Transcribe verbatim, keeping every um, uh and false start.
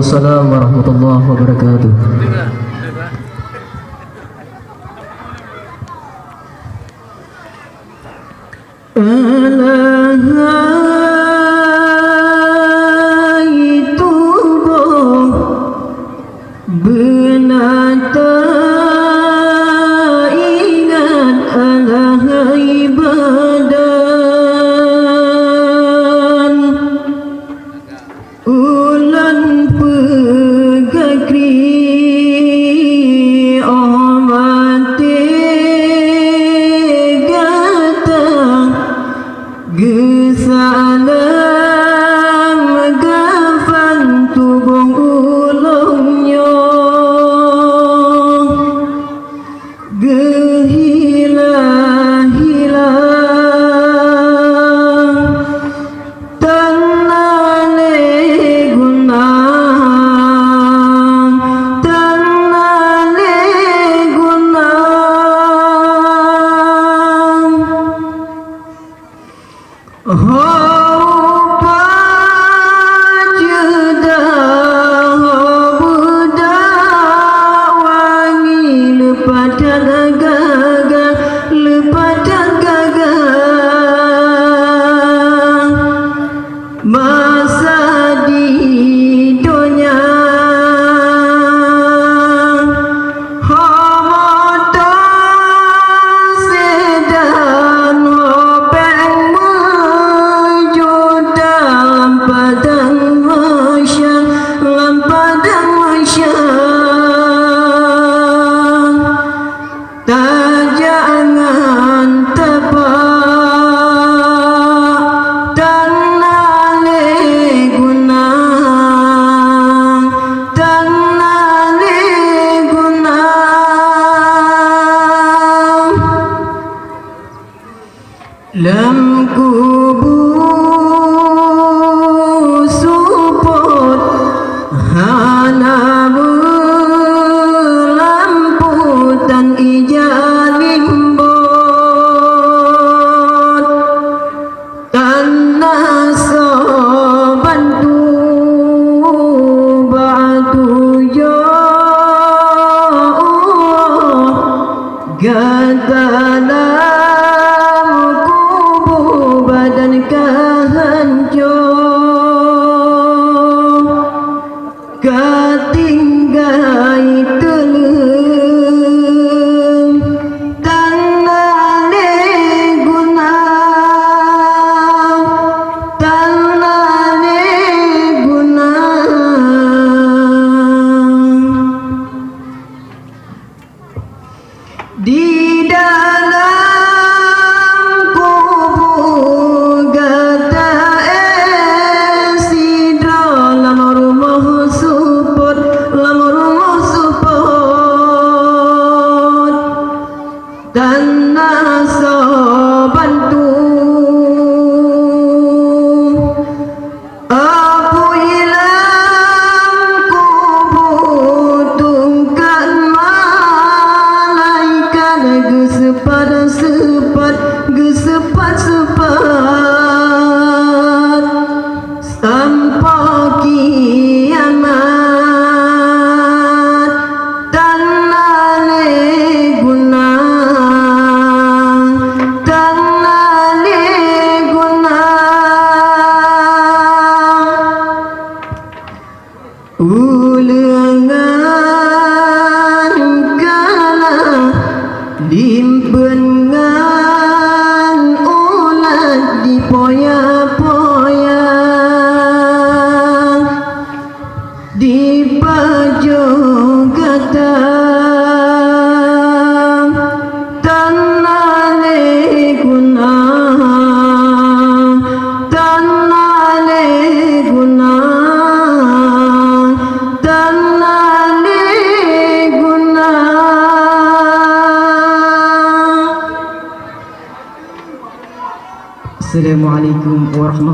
Assalamualaikum warahmatullahi wabarakatuh. Alahai tuboh beuna taingat, alahai badan. Ulôn peugah kri óh maté gata, geusalam gafan tuboh ulôn nyoe. Geuhila-hila, tan na lé guna, tan na lé guna. Ho paceudah, ho beudak wangi, leupah that gagah, leupah that gagah. Masa di donya, ho moto sedan, ho péng meujuta, lam padang mahsyar, lam padang mahsyar. Tajak ngon tapak, tan na lé guna, tan na lé guna. Lam kubu seupôt hana meulampu, tan ija limbot, tan na soe bantu bak tujoh. Gata lam kubu badan ka hanco, ka tinggai teuleueng, tan na lé guna, tan na lé guna. Di dalam kubu gata éh sidroe, lam rumoh seupôt, lam rumoh seupôt, tan na soe bantu. Apui lam kubu tungkat malaikat, geuseupat-seupat, geuseupat-seupat, sampoe kiamat. Tan na lé guna, tan na lé guna. Uleueng ngon kala, limpeuen ngon ulat dipoya-poya. Dipajoh gata, tan na lé guna, tan na lé guna, tan na lé guna. Assalamualaikum warahmatullahi